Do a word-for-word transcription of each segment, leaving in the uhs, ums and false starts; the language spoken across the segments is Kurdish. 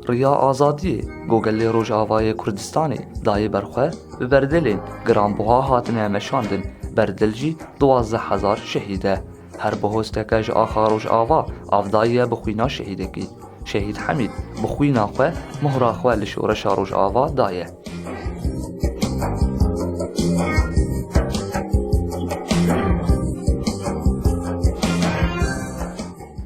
Riya azadiyê ku gelê Rojavayê Kurdistanê dayê ber xwe, bi berdilên giranbuha hatine meşandin, berdil jî duwazdeh hezar şehîd e. Her bihosteke ji axa Rojava av dayiye bi xwîna şehîdekî. Şehîd Hemîd bi xwîna xwe mohra xwe li şoreşa Rojava daye.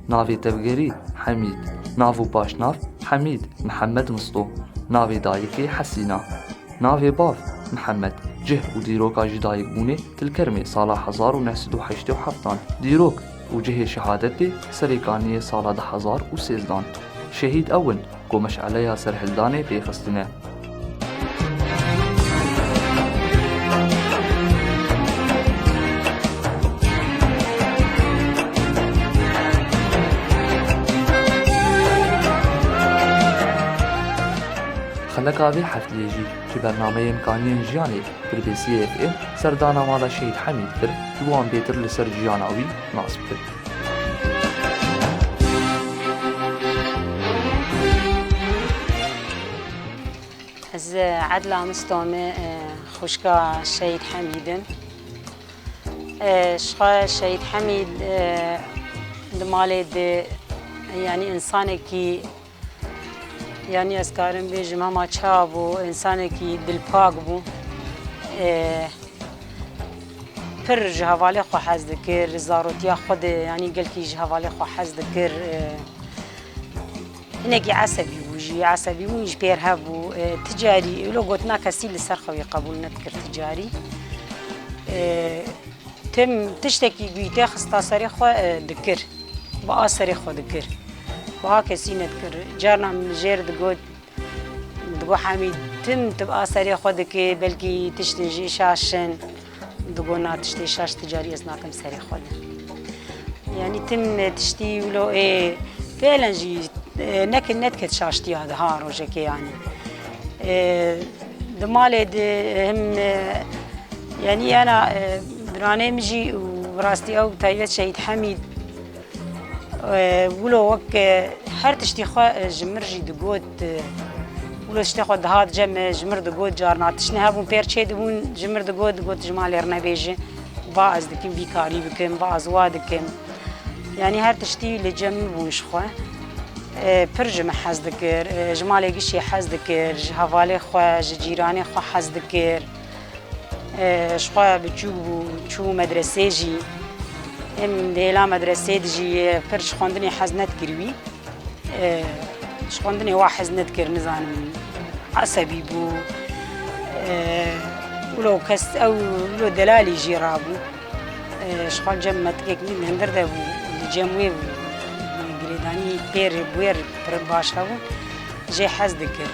Navê tevgerî Hemîd. Nav û paşnav Hemîd Mihemed Misto. Navê dayikê Hesîna. Navê bav Mihemed. Cih û dîroka ji dayikbûnê Tilkermê sala hezar û neh sed û heştê û heftan. Dîrok û cihê şehadetê Serêkaniyê sala du hezar û sêzdan. Şehîd ew in ku meşeleya serhildanê pê xistine. Xeleka vê heftiyê jî ji bernameyên Kaniyên Jiyanê Firdevsiyê F M serdana mala Şehîd Hemîd kir, ji wan bêtir li ser jiyana wî nas bikir. Ez Edla Misto me, e, xwişka Şehîd Hemîd im. E, ji xwe Şehîd Hemîd, e, di malê de, yanî, însanekî, yanî, ez karim bêjim hema çawa bû, însanekî dilpak bû. E, pir ji hevalê xwe hez dikir, li zarotiya xwe de, yanî, gelkî ji hevalê xwe hez dikir. E, hinekî esebî bû jî, esebîbûn ji pêr hebû. E, ti carî, wilo gotina kesî li ser xwe wî qebûl nedikir ti carî. E, tim tiştekî ku yî têxista serê xwe, e, dikir. Bi a serê xwe dikir. Bi a kesî nedikir. Carna min jêr digot, digot, Hemîd, tim tu bi a serê xwe dikê, belkî tiştên jî şaş in. Digot, na, tiştê şaş ti carî ez nakim serê xwe de. Yanî tim tiştî wilo ê fêlen jî, e, nekin, nediket şaştiya de ha rojekê yanî. E, di malê de him, e, yanî yana, e, biranê min jî û bi rastî ew taybet Şehîd Hemîd, e, wilo wek, e, her tiştî xwe, e, ji mir jî digot, e, wilo tiştê xwe dihat cem, e, ji mir digot, carna tiştine hebûn pêr çê dibûn, ji mir digot, digot ji malê re nebêje, va ez dikim vî karî bikim, va ez wa dikim. Yanî her tiştî li cem min bûn ji xwe. E, pir ji min hez dikir, e, ji malê gişê hez dikir, ji hevalê xwe, ji cîranê xwe hez dikir. E, ji xwe biçûk bû, çû medresê jî. Em di hêla medresê de jî, e, pir ji xwendinê hez nedikir wî. E, ji xwendinê wa hez nedikir, nizanim, esebî bû. E, wilo kes ew, wilo delalî jî rabû. E, ji xwe cem metikek min hindir de bû, li cem wê bû. Girêdanî pêr, bi wê re pir baş hebû. Jê hez dikir.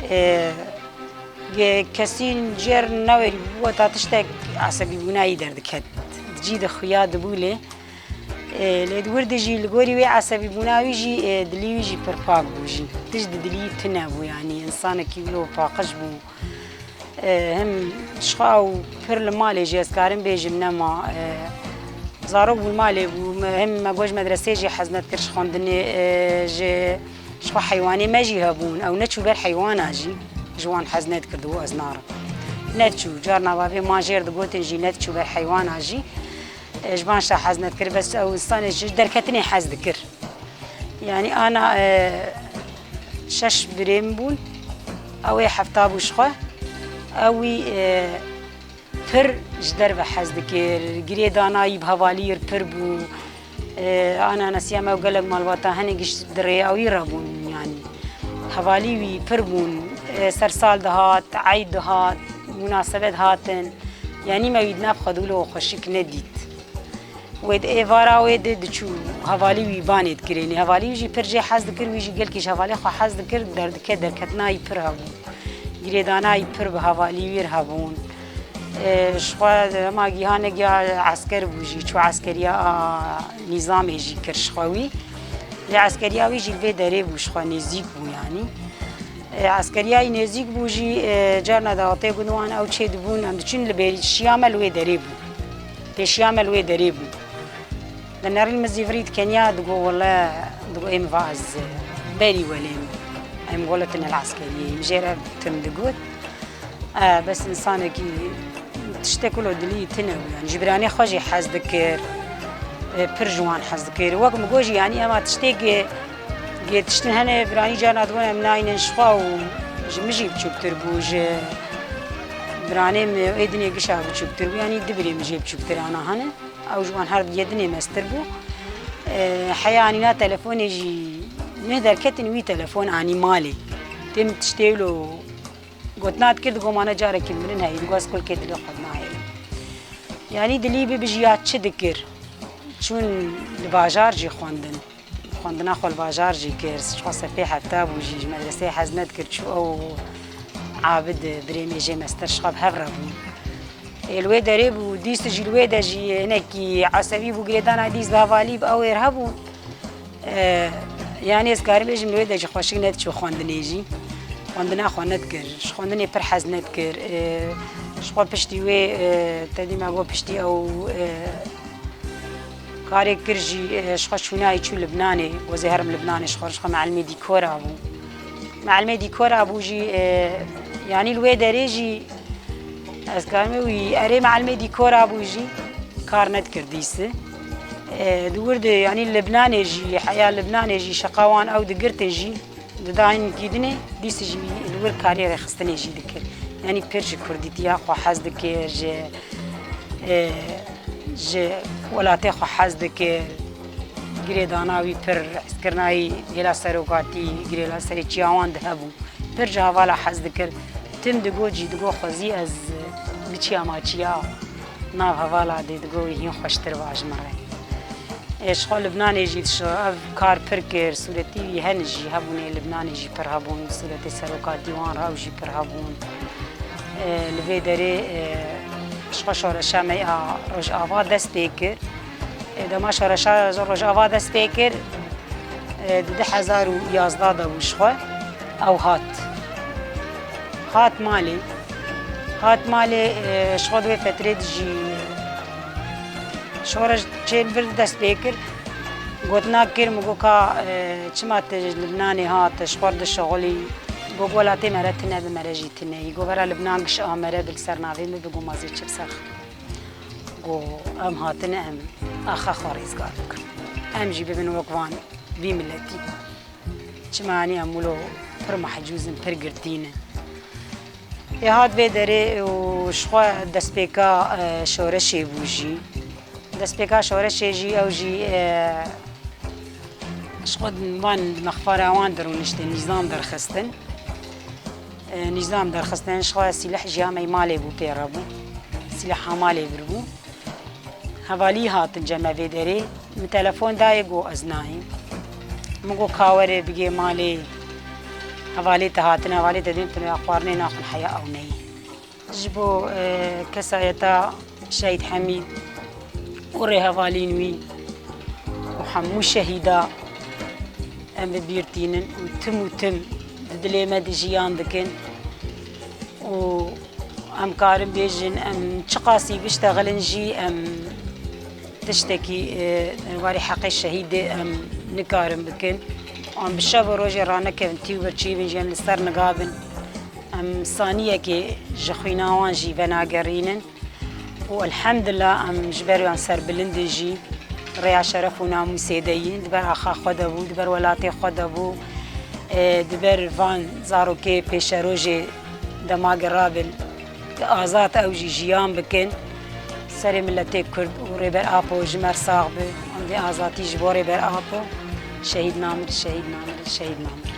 E, Ge-, kesî jêr newerî bû, weta tiştek esebîbûna wî derdiket. Di cî de xuya dibû lê, e, lê di wir de jî li gorî wê esebîbûna wî jî, e, dilî wî jî pir pak bû jî. Tişt di dilî tune bû, yanî însanekî wilo paqij bû. E, him ji xwe ew pir li malê jî ez karim bêjim nema, e, zarok bû li malê bû, me, him me got ji medresê jî hez nedikir ji xwendinê, e, ji Ji xwe heywanê me jî hebûn, ew neçû ber heywana jî ji wan hez nedikir, digot ez narim. Neçû, carna bavê ma jêr digotin jî neçû ber heywana jî, e, ji van şa hez nedikir, bes ew însanê ji derketinê hez dikir. Yanî ana, e, şeş birêm bûn, ew ê hefta bû ji xwe, ew wî, e, pir ji derve hez dikir, girêdana wî bi hevalî wî re pir bû. E, ananasiya me û gelek malbata hinî giş di rêya wî re bûn, yanî hevalî wî pir bûn. E, sersal dihat, eyd dihat, munasebet hatin. Yanî me wî di nav xwe de wilo xweşik nedît. Wê di êvara wê de diçû hevalî wî banê dikirênê. Hevalî wî jî pir jê hez dikir, wî jî gelkî ji hevalê xwe hez dikir, derdike derketina wî pir hebû. Girêdana wî pir bi hevalî wî re hebûn. E, ji xwe hema giha negiha esker bû jî, çû eskeriya a nîzamê jî kir ji xwe wî. Lê eskeriya wî jî li vê derê bû, ji xwe nêzîk bû yanî. E, eskeriya wî nêzîk bû jî, e, carna dawetê got wan ew çê dibûn, em diçin li bêrî şiya me li wê derê bû. Pêşiya me li wê derê bû. Li nerîn min zîvirî dikeniya, digot wele, digot ê min va ez berî welêm. Em gola tine li eskeriyê, em jê re tim digot. E, bes insanekî tiştek wilo dilî tine bû, yani ji biranê xwe jî hez dikir, e, pir ji wan hez dikir. Wek min got jî, yani ema tiştê gê, gê tiştin hene biranî carna digon em naynin ji xwe û ji min jî biçûktir bû, ji biranê min ê dinê gişa biçûktir bû, yani du birê min jê biçûktir ana hene. Ew ji wan her yê dinê mestir bû. E, heya anîna telefonê jî neh derketin wî telefon anî malê. Tê min tiştê wilo gotina dikir, digo mane carekî mirin heyî, digo ez kulkê dilê xwe nahêlim. Yanî dilî bibijiya çi dikir? Çûn li bajar jî xwendin. Xwendina xwe li bajar jî kir, ji xwe sepê hefta bû jî, ji medreseyê hez nedikir, çû ew Abid birê min jê mestir ji xwe bi hev re bûn. Ê, li wê derê bû, dîst jî li wê de jî hinekî esebî bû, girêdana dîst bi hevalî bi ew êr hebû. E, yanî ez karim bêjim li wê de jî xweşik nediçû xwendinê jî. Xwendina xwe nedikir, ji xwendinê pir hez nedikir. E, ji xwe piştî wê, e, te dî me got piştî ew, e, karê kir jî, e, ji xwe çûnayî çû Libnanê, wezê herim Libnanê ji xwe, ji xwe meelimê dîkora bû. Meelimê dîkora bû jî, e, yanî li wê derê jî ez karim wî erê meelimê dîkora bû jî kar nedikir dîsi. E, di wir de, yanî Libnanê jî, heya Libnanê jî şeqa wan ew digirtin jî, didayîn kîdinê, dîs jî li wir karê rêxistinê jî dikir. Yanî pir ji kurdîtiya xwe hez dikir, ji, e, ji welatê xwe hez dikir. Girêdana wî pir hezkirinayî hêla serokatî, girêla serê çiya wan de hebû. Pir ji hevala hez dikir. Tim digot jî, digot xwezî ez biçiya maçiya nav hevala dê, digot wî hîn xweştir ba ji min re. Ê, ji xwe Libnanê jî dişo, ev kar pir kir, sûretî wî hene jî hebûn, ê Libnanê jî pir hebûn, sûretê serokatî wan re ew jî pir hebûn. Ê, li vê derê, ê, ji xwe şoreşa me ya Rojava dest pê kir. Ê, dema şoreşa Rojava dest pê kir, ê, di du hezar û yazdeh de bû ji xwe. Ew hat. Hat malê. Hat malê, e, ji xwe di wê fetrê de jî şoreş çê li vir dest pê kir. Gotina kir, min got, ka, e, çima tu ji Libnanê hat, ji xwe re dişixulî? Got, welatê me re tune bi, me re jî tune yî. Got, vera Libnan giş a me re bi, li ser navê min bi, got, ma zê çi bi ser xwe. Got, em hatine, em axa xwe rêzgar bikin. Em jî bibin wek van vî miletî. Çima, yanî em wilo pir mehcûz in, pir girtî ne. Ê hat vê derê û ji xwe destpêka, e, şoreşê bû jî. Destpêka şoreşê jî ew jî, e, ji xwe van mexfara wan dirûniştin, nîzam derxistin. E, nîzam derxistin, ji xwe sîleh jî ya me yê malê bû pê re bû. Sîleha malê vir bû. Hevalî hatin cem me vê derê. Min telefon dayê, got ez nayêm. Min got ka were bigê malê. Hevalê te hatin, hevalê te dên tune xwarinê naxwin heya ew neyê. Ji bo, e, kesayeta Şehîd Hemîd û rêhevalên wî û hemû şehîda em bi bîr tînin û tim û tim di dilê me de jiyan dikin û em karin bêjin, em çiqasî biştexilin jî, em tiştekî, e, warê heqê şehîdê em nikarin bikin. Em bi şev û rojê ranekevin, tî û birçî bin jî em li ser niga bin. Em saniyekê ji xwîna wan jî venagerînin. Û elhemdulillah em ji ber wan serbilind in jî, rêya şeref û namûsê de yîn, di ber axa xwe de bû, di ber welatê xwe de bû, e, di ber van zarokê pêşerojê dema gerabin, azad ew jî jiyan bikin. Serê miletê Kurd û Rêber Apo ji me re sax be. Andê azadî ji bo Rêber Apo. Şehîd namir, şehîd namir, şehîd namir.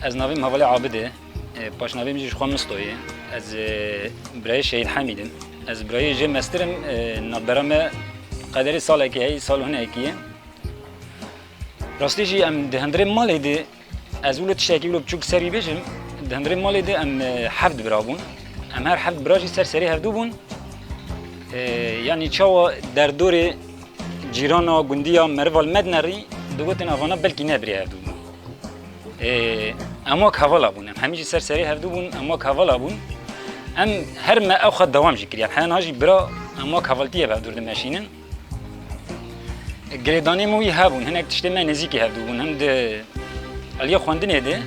Ez navê min Hevalê Abidê, e, paşnavê min jî ji xwe Misto ye. Ez, e, birayê Şehîd Hemîd im. Ez birayê jê mestir im, e, navbera me qederê salekê heyî, sal û hinekî ye. Rastî jî em di hundirê malê de, ez wilo tiştekî wilo biçûk ser wî bêjim, di hundirê malê de em, e, heft bira bûn. Em her heft bira jî ser serê hevdû bûn. E, yanî çawa derdorê cîrana, gundiya, meriva li me dinerî, digotin evana belkî ne birê hevdû bûn. E, em wek hevala bûn, em hemî jî ser serê hevdû bûn, em wek hevala bûn. Em her me ew xwe dewam jî kiriye. Heya niha jî bira em wek hevaltiyê bi hevdûr dimeşînin. Girêdanê me wî hebûn, hinek tiştê me nêzîkî hevdû bûn. Him di aliyê xwendinê de,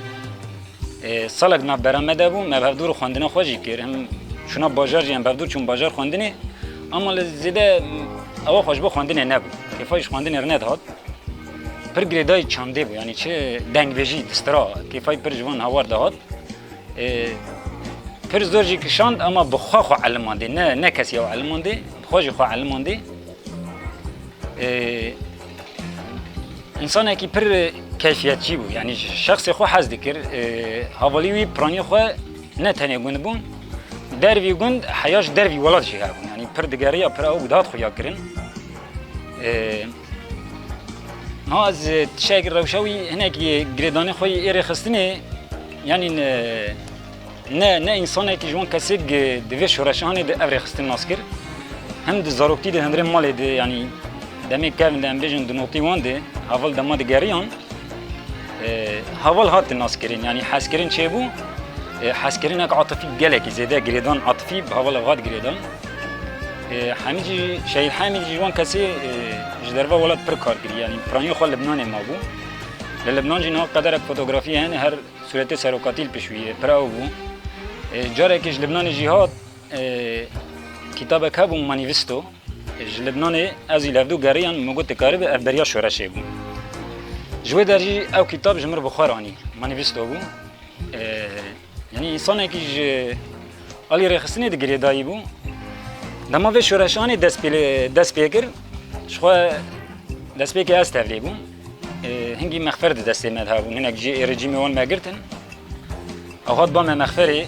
e, salek navbera me de bû, me bi hevdûr xwendina xwe jî kir. Him çûna bajar jî, em bi hevdûr çûn bajar xwendinê. Ama li zêde ewa xwe ji bo xwendinê nebû. Kêfa jî ji xwendinê re nedihat. Pir girêdayî çandê bû, yanî çi dengbêjî distira, kêfa jî pir ji van hawar dihat. E, pir zor jî kişand, ama bi xwe xwe elimandê, ne, ne kesî ew elimandê, bi xwe jî xwe elimandê. E, însanekî pir keyfiyetçî bû, yanî ji şexsê xwe hez dikir. E, havalî wî, piranî xwe ne tenê gund bûn, dervî gund, heya ji dervî welat jî hebûn. Yanî pir digeriya, pir ew dihat xuya kirin. E, ha ez tiştek rewşa wî hinekî girêdanê xwe yê rêxistinê, yanî ne, ne, ne însanekî ji wan kesê gi-, di vê şoreşanê de ev rêxistin nas kir. Him di zaroktî de hundirê malê de, yanî demê kevin de em bêjin di notî wan de, heval dema digeriyan, e, heval hatin naskirin, yanî hezkirin çêbû, e, hezkirinek atifî gelekî zêde girêdan, atifî bi heval ev hat girêdan. E, Hemîd jî, Şehîd Hemîd jî ji wan kesê, e, ji derve welat pir kar kirî, yanî piraniya xwe Libnanê mabû. Li Libnan jî niha qederek fotografiyê hene, her sûretê serokatî li pişt wî ye, pir ew bû. E, carekê ji Libnanê jî hat, e, kitabek hebû, manîvisto. E, ji Libnanê ez û Levdû geriyan, min got, dikaribê ev beriya şoreşê bû. Ji wê der jî ew kitab ji min re bi xwe re anî, manîvisto bû. E, yanî însanekî ji alî rêxistinê de girêdayî bû. Dema vê şoreşanê dest pê, dest pê kir, ji xwe destpêkê ez tevlê bûm. E, hingî mexfer di destê me de hebûn. Hinek jî ê rejîmê wan me girtin. Ew hat ba me mexferê.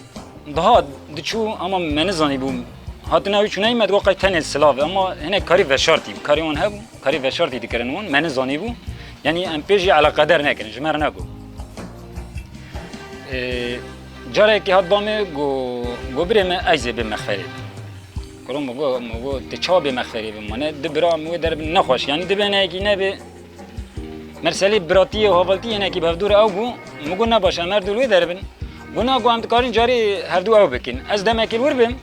Dihat, diçû, ama me nizanîbû. Hatina wî çûneyî me digot qey tenê silav e, ama hinek karî veşartî bû. Karê wan hebû, karî veşartî dikirin wan. Me nizanîbû. Yanî em pê jî eleqeder nekin, ji me re negot. E, carekê hat ba me go, go birê me ez ê bê mexferê. Kuro, min got, min got, tu çawa bê mexferê bê? Mane di bira min wê derbin nexweş. Yanî dibe hinekî nebe. Merselê biratiyê û havaltiyê hinekî bi hevdû re ew bû. Min got, ne baş, em her du li wê derbin. Got, na, got, em dikarin carê hevdû ew bikin. Ez demekê li wir bim.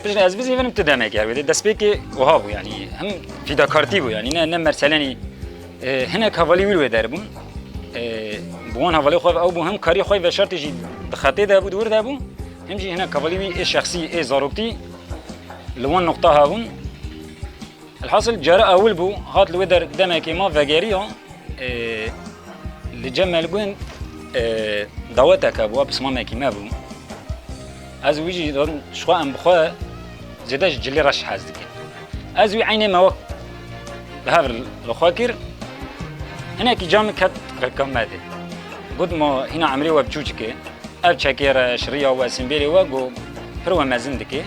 Piştre ez bizîvirim, tu demekê her wê de. Destpêkê wiha bû, yanî hem fîdakartî bû, yanî ne, ne merselenî, e, hinek hevalî wî li wê der bûn. E, bi wan hevalê xwe ve ew bû, hem karî xwe veşartî jî di xetê de bû, di wir de bû, hem jî hinek hevalî wî ê şexsî, ê zaroktî li wan noqta hebûn. Elhasil cara ewil bû, hat li wê der demekê ma vegeriya, e, li cem me li gund, e, dawetek hebû, pismamekî me bû. Ez wî jî dibim, ji xwe em bi xwe zêde ji cilê reş hez dikin. Ez wî eynê me wek bi hev li xwe kir. Hinekî ca min ket rika me de. Got, ma hîna emrê we biçûçik e. Ev çekê re şiriya we, sîmbêlê we, got, pir we mezin dike.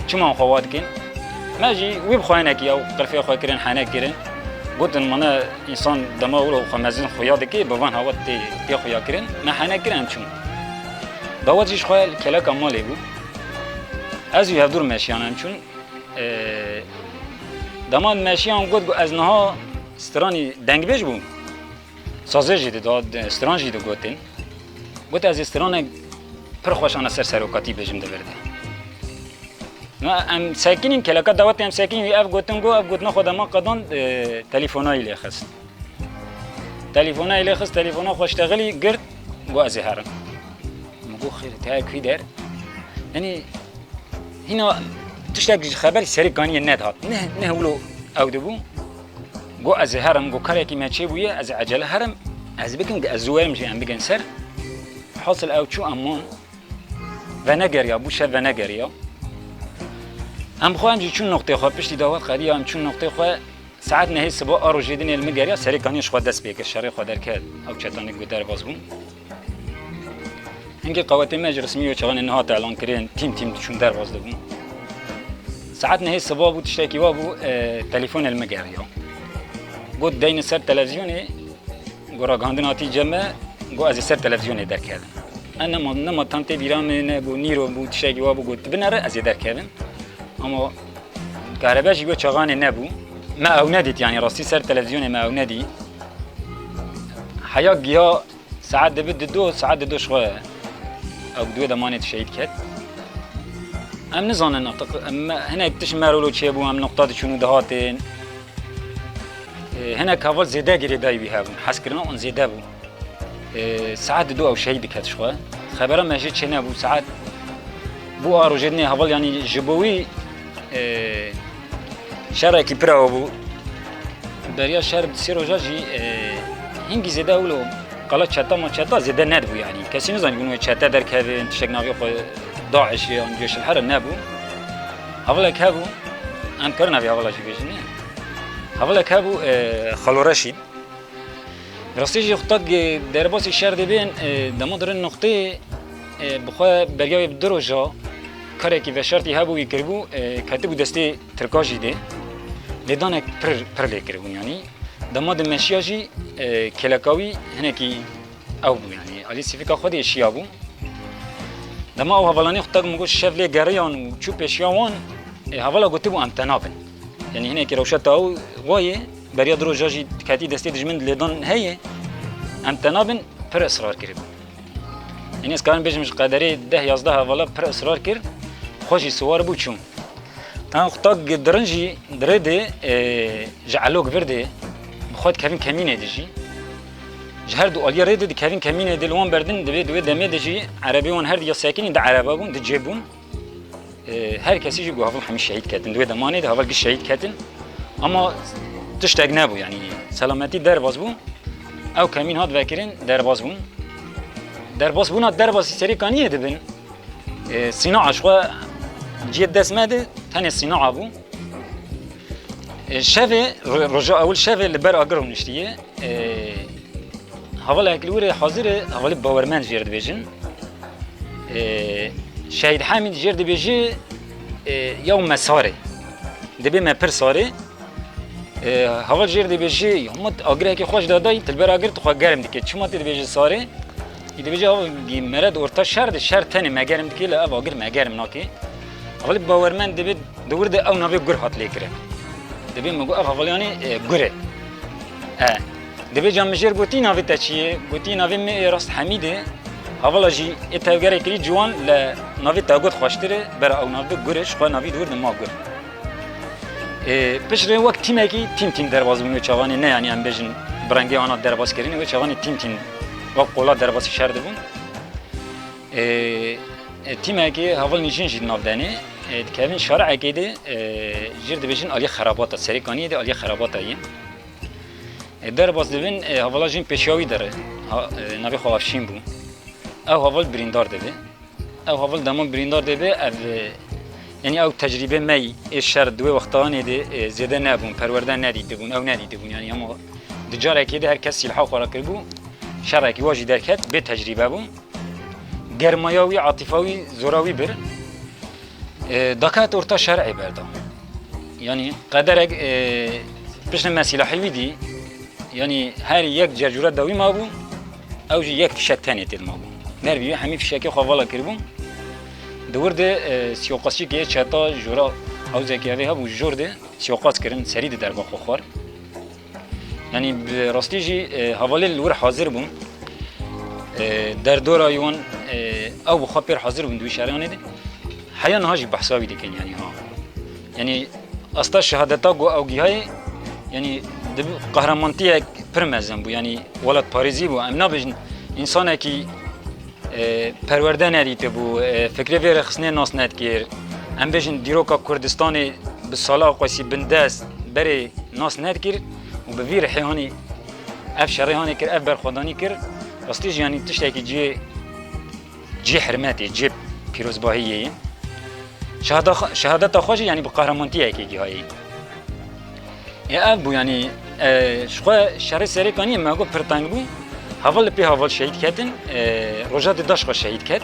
Çima xwe wa dikin? Me jî wî bi xwe hinekî ew qilfê xwe kirin, hene kirin. Gotin, mane însan dema wilo xwe mezin xuya dike, bi van hawa tê, tê xuya kirin. Me hene kir, em çûn. Dawet jî ji xwe li keleka malê bû. Ez û hevdûr meşiyan em çûn. E, dema meşiyan got, got, ez niha stranî dengbêj bûm. Sazê jî dida, stran jî digotin. Got, ez ê stranek pir xweşana ser serokatî bêjim di vir de. Na, em sekinîn, keleka dawetê em sekinîn, wî ev gotin got, ev gotina xwe dema qedand, e, telefona wî lê xist. Telefona wî lê xist, telefona xwe ştexilî girt, got, ez ê herim. Min got, xêr, te her kî der? Yanî, hîna tiştek ji xeber serê kaniyê nedihat. Ne, ne wilo ew dibû. Got, ez ê herim, got, karekî me çêbûye, ez ê ecele herim, ez bikim, ez zû werim jî em bigin ser. Hasil ew çû, em wan venegeriya, bû şev venegeriya. Em xwe em jî çûn noqtê xwe, piştî dawet qediya, em çûn noqtê xwe, saet nehê siba a rojê dinê li min geriya, serê kaniyê ji xwe dest pê kir, şerê xwe derket, ew çetanê ku derbas bûn. Hingê qawetê me ji resmî wê çaxanê nehate elankirin, tîm tîm diçûn derbas dibûn. Saet nehê siba bû, tiştekî wa bû, e, telefonê li min geriya. Got, deyne ser televîzyonê, got, ragihandin hatî cem me, got, ez ê ser televîzyonê derkevim. E, nema, nema tam tê bîra min, ne, got, nîro bû, tiştekî wa bû, got, tu binere, ez ê derkevim. Ama Kahrebe jî wê çaxanê nebû. Me ew nedît, yanî rastî ser televîzyonê me ew nedî. Heya giya saet dibi dido, saet dido ji xwe ew di wê demanê şehîd ket. Em nizanin, em, hinek tişt merolo çêbû, em noqta diçûn û dihatin. E, hinek heval zêde girêdayî wî hebûn, hezkirina wan zêde bû. E, saet dido ew şehîd diket ji xwe. Xebera me jê çênebû, saet bû a rojê dinê heval, yanî ji bo wî, e, şerekî pir ew bû. Beriya şer bi sê roja jî, e, hingî zêde wilo qala çeta ma çeta zêde nedibû, yanî kesî nizanî bûn wê çete derkevin, tiştek navê xwe DAIŞ an Cêşil Here nebû. Hevalek hebû, em karin navê hevala jî bêjin, ne? Hevalek hebû, e, Xalo Reşîd. Rastî jî xwe tak, e, derbasî şer dibên, e, dema dirin noqtê, e, bi xwe beriya wê bi du roja karekî veşartî hebû wî kiribû, e, ketibû destê Tirka jî dê. Lêdanek pir, pir lê kiribûn yanî. Dema dimeşiya jî, e, kêleka wî hinekî ew bû yanî. Alî sîfika xwe dê şiya bû. Dema ew hevalanê xwe tak min got şev lê geriyan û çû pêşiya wan, e, hevala gotibû em tenabin. Yanî hinekî rewşeta ew wayê, beriya du roja jî ketî destê dijmin lêdan heye, em tenabin pir israr kiribû. Yanî ez karim bêjim ji qederê deh yazdeh hevala pir israr kir, xwe jî siwar bû çûn. Tan xutak dirin jî dirê de, e, ji Elok vir de bi xwe dikevin kemînê de jî. Ji her du aliyê rê de dikevin kemînê de li wan berdin, divê di wê demê de jî erebê wan her diya sekinî di erebe bûn, di cê bûn. E, her kesî jî got heval hemî şehîd ketin. Di wê demanê de heval giş şehîd ketin. Ama tiştek nebû, yanî selametî derbas bû. Ew kemîn hat vekirin, derbas bûn. Derbas bûna derbasî serê kaniyê dibin. E, sîna aşxwe ciyê dest me de tenê sîna bû. E, şevê, ro-, roja ewil şevê li ber agir rûniştiye. E, hevalek li wir e hazir e, hevalê bawermend jê re dibêjin. E, Şehîd Hemîd jê re dibêje, e, yaw me sar e. Dibê me pir sar e. E, heval jê re dibêje, ya ma agireke xweş dadayî, tu li ber agir tu xwe germ dike. Çima tê dibêje sar e? Î dibêje, ev gî mere di orta şer de, şer tenê me germ dike, lê ev agir me germ nake. Hevalê bawermend dibê, di wir de ew navê gur hat lê kirin. Dibê min got, ev heval yanî, e, gur e. E, dibê ca min jê re gotî, navê te çi ye? Gotî, navê min ê rast Hemîd e. Hevala jî ê tevgerê kirî ciwan, lê navê te got xweştir e, bera ew navê gur e, ji xwe navî di wir de ma gur. E, piştre wek tîmekî tîm tîm derbas bûn wê çaxanê, ne yanî em bêjin bi rengê ana derbas kirinê, wê çaxanê tîm tîm wek qola derbasî şer dibûn. E, e, tîmekê heval nîşin jî di nav denê, e, dikevin şareekê de, e, jê re dibêjin aliyê xerabata, serê kaniyê de aliyê xerabata ye. E, derbas dibin, e, hevala jin pêşiya wî de re, ha, e, navê xwe Afşîn bû. Ew heval birîndar dibe. Ew heval dema birîndar dibe, ev, e, yanî ew tecrîbe me ê şer di wê wextanê de, e, zêde nebûn, perwerde nedîtibûn, ew nedîtibûn. Yanî hema di carekê de her kes sîlha xwe rakiribû, şerekî wa jî derket, bê tecrîbe bû. Germaya wî, atîfa wî, zora wî bir. E, daket orta şerê berda. Yanî qederek, e, piştî me sîlahî wî dî, yanî her yek cercûra dawî mabû, ew jî yek fişek tenê tê de mabû. Ber vî hemî fişekê xwe vala kiribû. Di wir de, e, sîyoqasçîkê çeta jora hewzekê evê hebû, jor de sîyoqas kirin, serî de derba xwe xwar. Yanî bi rastî jî, e, hevalê li wir hazir bûn. E, derdora wan, e, ew bi xwe pêr hazir bûn di wî şeranê de. Heya niha jî behsa wî dikin, yanî ha. Yanî asta şehadeta ku ew gihayê, yanî di qehramantiyek pir mezin bû, yanî welatparêzî bû. Em nabêjin însanekî e, perwerde nedîtibû, e, fikrê vê rêxistinê nas nedikir. Em bêjin dîroka Kurdistanê bi sala xwesî bindest berê nas nedikir û bi vî rihê hanî ev şerê hanê kir, ev berxwedanî kir. Rastî jî yanî tiştekî cihê, cihê hirmetê, cihê pîrozbahiyê ye. Şehada-, şehadeta xwe jî yanî bi qehramantiyekê gihayî. Ê ev bû, yanî, e, ji xwe şerê Serêkaniyê me got pir teng bû. Heval li pê heval şehîd ketin, e, roja di daş xwe şehîd ket.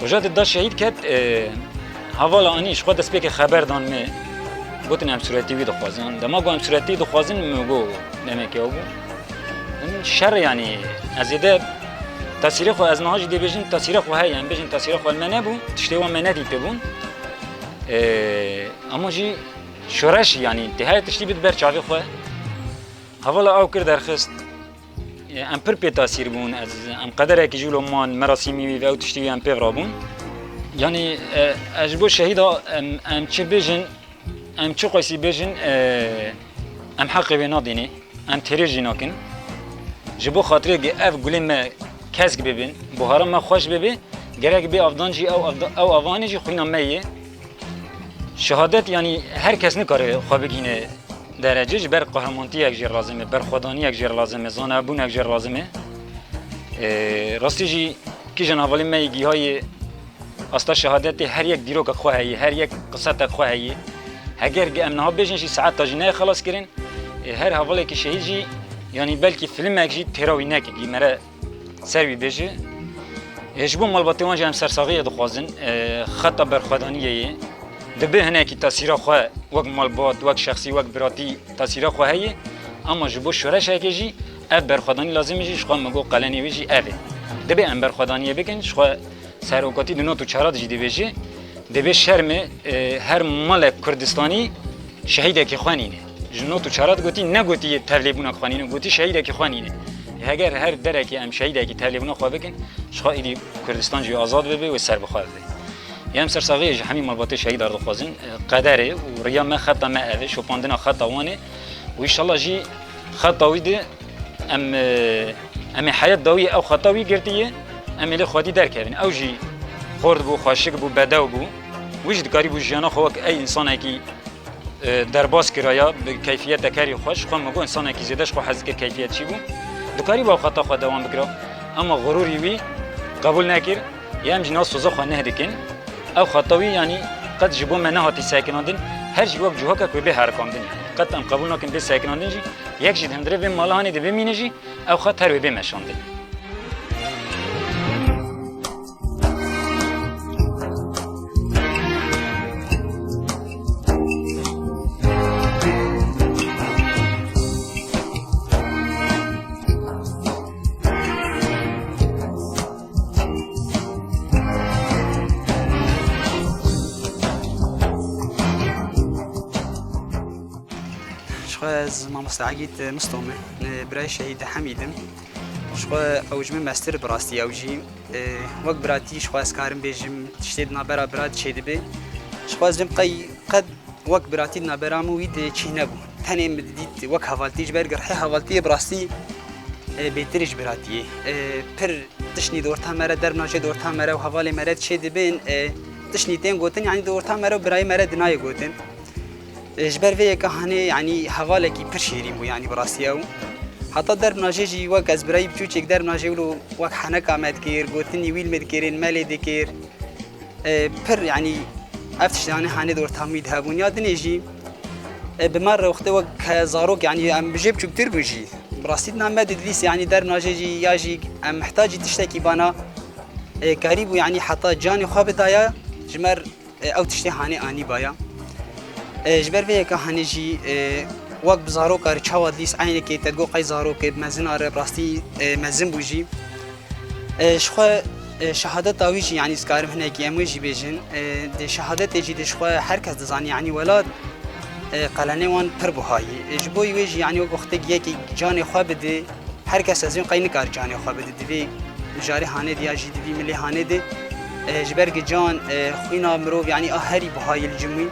Roja di daş şehîd ket, e, hevala anî ji xwe destpêkê xeber dan me. Gotin em sûretê wî dixwazin. Dema got em sûretê wî dixwazin, me got demekê ew bû. Şer, yanî, ez ê de tesîrê xwe, ez niha jî dê bêjim tesîrê xwe heye, em bêjin tesîrê xwe li me nebû, tiştê wan me nedîtibûn. E, ama jî şoreş, yanî, tê her tiştî bid ber çavê xwe. Hevala ew kir derxist. E, em pir pê tasîr bûn. Ez, em qederekî jî wilo man, merasîmî wî ve ew tiştî wî em pê rabûn. Yanî, e, ez ji bo şehîda em, em çi bêjin, em çi qeysî bêjin, e, em heqê wê nadînê, em têrê jî nakin. Ji bo xatirê ge ev gulê me kesk bibin, buhara me xweş bibe, gerek bê avdan jî ew avda-, ew avanê jî xwîna me yê. Şehadet, yanî, her kes nikare xwe bigihîne derece, ji ber qehremontiyek jê lazim e, berxwedaniyek jê lazim e, zanebûnek jê lazim e. E, rastî jî kîjan hevalê me yê gihayê asta şehadetê, her yek dîrokek xwe heye, her yek qisetek xwe heye. Heger ge em niha bêjin jî, saeta jî neyê xelas kirin. E, her hevalekî şehîd jî, yanî, belkî filmek jî têra wî neke, ge mere ser wî bêje. E, ji bo malbatê wan jî em sersaxiyê dixwazin. E, xeta berxwedaniyê ye. Dibe hinekî tasîra xwe wek malbat, wek şexsî, wek biratî tasîra xwe heye. Ama ji bo şoreşekê jî ev berxwedanî lazim e jî, ji xwe min got qelenê wê jî ev e. Dibe em berxwedaniyê bikin, ji xwe serokatî di not û çara de jî dibêje. Dibê şerm e, e, her malek Kurdistanî şehîdekî xwe nîne. Ji not û çara de gotî, negotî tevlêbûna xwe nîne, gotî şehîdekî xwe nîne. Heger her derekê em şehîdekî tevlêbûna xwe bikin, ji xwe êdî Kurdistan jî azad bibe û ser bi xwe bibe. Em sersaxiyê ji hemî malbatê şehîdar dixwazin. Qeder e û riya me, xeta me ev e, şopandina xeta wan e û înşallah jî xeta wî de em, em ê heyet dawî ew xeta wî girtiye, em ê lê xwedî derkevin. Ew jî xort bû, xweşik bû, bedew bû. Wî jî dikarîbû jiyana xwe wek ey însanekî e, derbas kiraya bi keyfiyetek herî xweş. Xwe min got, insanekî zêde ji xwe hez dikir, keyfiyet çî bû. Dikarî bi ew xeta xwe dewam bikira. Ema xurûrî wî qebûl nekir. Em jî niha soza xwe neh dikin. Ew xeta wî, yanî, qet ji bo me nehatî sekinandin. Her jî wek cihokek wê bê herikandin. Qet em qebûl nakin bê sekinandin jî. Yek jî di hundirê vê mala hanê de bimîne jî, ew xet her wê bê meşandin. Ji xwe ez mamoste Egîd Misto me, birayê şehîd Hemîd im. Ji xwe ew ji min mestir bi rastî ew jî. E, wek biratî ji xwe ez karim bêjim, tiştê di navbera bira çêdibe. Ji xwe ez bêm qey qet wek biratî di navbera min wî de çênebû. Tenê min didît wek hevaltî, ji ber girhê hevaltiyê bi rastî, e, bêtir ji biratiyê. E, pir tiştî di orta me re, derbnajê di orta me re û hevalê me re çêdibin, e, tiştî tên gotin, yanî di orta me re û birayê me re dinayê gotin. E, ji ber vê yeka hanê, yanî, hevalekî pir şêrîn bû, yanî, bi rastî ew. Heta derbnajê jî wek ez birayî biçûçêk derbnajê wilo wek heneka me dikir, gotinî wî li me dikirên, me lê dikir. E, pir, yanî, ev tiştanê hanê di ortamî de hebûn. Ya dinê jî, e, bi me re wextê wek zarok, yanî, em bi jê biçûktir bû jî. Bi rastî dina me didivîst, yanî, derbnajê jî, ya jî em mihtacî tiştekî bana, e, karîbû, yanî, heta canê xwe bidaya, ji me re e, ew tiştê hanê anî baya. E, ji ber vê yeka hanê jî, e, wek bi zaroka re çawa dilîst eynekê te digot qey zarokê bi mezina re bi rastî, e, mezin bû jî. E, ji xwe, e, şehadeta wî jî, yanî, dikarim hinekî em wê jî bêjin. E, di şehadetê jî de ji xwe her kes dizanî, yanî, welat, e, qelenê wan pir buha yî. E, ji bo wê jî, yanî, wek wextê yekî canê xwe bide, her kes ez ê qey nikare canê xwe bide. Di vê mijarê hanê de ya jî di vî milê hanê de, e, ji ber gi can, e, xwîna mirov, yanî a herî buha yî li cem wî.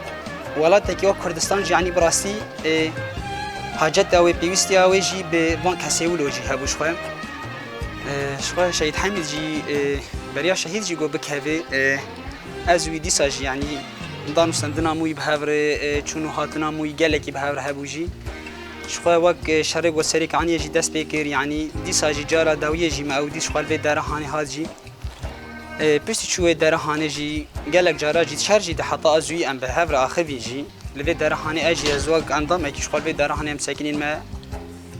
Welatekî wek Kurdistan jî, yanî bi rastî, e, haceta wê, pêwîstiya wê jî bi van kesê wilo jî hebû ji xwe. E, ji xwe Şehîd Hemîd jî, e, beriya şehîd jî got bikeve, e, ez wî dîsa jî, yanî, dan û stendina min wî bi hev re, e, çûn û hatina min wî gelekî bi hev re hebû jî. Ji xwe wek, e, şerê ku serê Kaniyê jî dest pê kir, yanî dîsa jî cara dawiyê jî me ew dît, ji xwe li vê dera hanê hat jî. E, piştî çûyê dera hanê jî gelek cara jî şer jî di heta ez wî em bi hev re axivîn jî. Li vê dera hanê ez jî ez wek endamekî ji xwe li vê dera hanê em sekinîn me.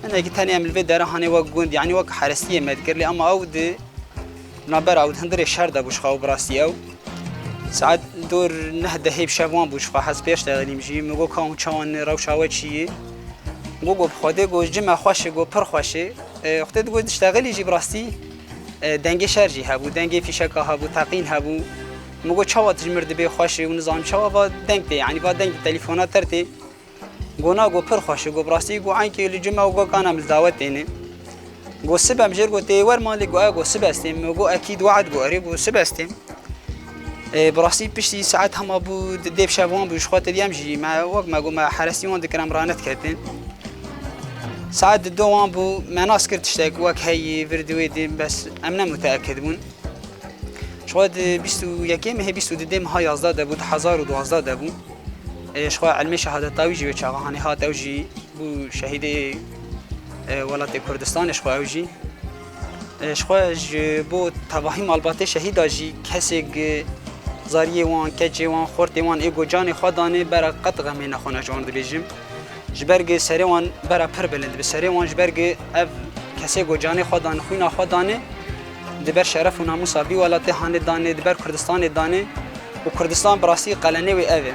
Hinekî tenê em li vê dera hanê wek gund, yanî wek herestiyê me dikir, lê ema ew di navbera ew di hundirê şer de bû ji xwe ew bi rastî ew. Saet dor neh dehê bi şev wan bû ji xwe, ez pêş de xelîm jî. Min got, ka hûn çawan, rewşa we çi ye? Got, got, bi Xwedê, got, ji me xweş e, got, pir xweş e. E, wextê digot diştexilî jî bi rastî, e, dengê şer jî hebû, dengê fîşeka hebû, teqîn hebû. Min got, "Çawa tu ji mir dibê xweş î û nizam çawa va deng tê, yanî va deng di telefona ter tê?" Go, "Na," go, "pir xweş e," go, "bi rastî," go, "enkê li cime û go kana min li dawet têne." Go, "Sibe em jêr," go, "tê wer malê?" Go, "E," go, "sibe ez têm." Min go, "Ekîd we'd," go, "Erê," go, "sibe ez têm." E, bi rastî piştî saet hema bû, di-, dê bi şev wan bû, ji xwe te diyem jî, me wek me go, me herestî wan dikir, em ranediketin. Saet di do wan bû, me nas kir tiştek wek heyî, vir di wê dê, bes em ne muteekid bûn. Ji xwe di bîst û yekê mehê, bîst û didê meha yazdeh de bû, du hezar û duwazdeh de bû. E, ji xwe ilmê şehadeta wî jî wê çaxa hanê hat, ew jî bû şehîdê, e, welatê Kurdistanê ji xwe ew jî. E, ji xwe ji bo tevahî malbatê şehîda jî kesêk, e, zariyê wan, keçê wan, xortê wan ê ku canê xwe danê, bera qet xemê nexwe ne ji wan dibêjim. Ji ber ku serê wan bera pir bilind bi serê wan, ji ber ku ev kesê ku canê xwe dan, xwîna xwe danê, di ber şeref û namûsa vî welatê hanê danê, di ber Kurdistanê danê û Kurdistan bi rastî qelenê wê ev e.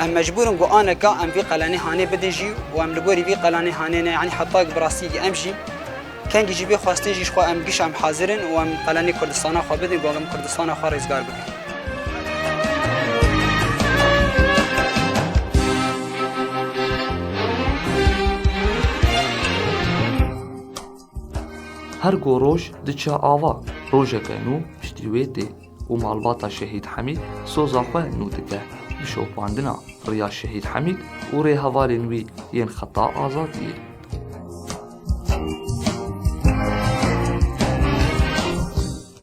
Em mecbûr in ku aneka em vî qelenê hanê bidin jî û em li gorî vî qelenê hanê ne, yanî heta ku bi rastî em jî kengî jî bê xwestin jî ji xwe em giş em hazir in û em qelenê Kurdistana xwe bidin, ku em Kurdistana xwe rêzgar bikin. Her ku roj diçe ava, rojeke nû piştî wê tê û malbata Şehîd Hemîd soza xwe nû dike bi şopandina riya Şehîd Hemîd û rêhevalên wî yên Xeta Azadiyê.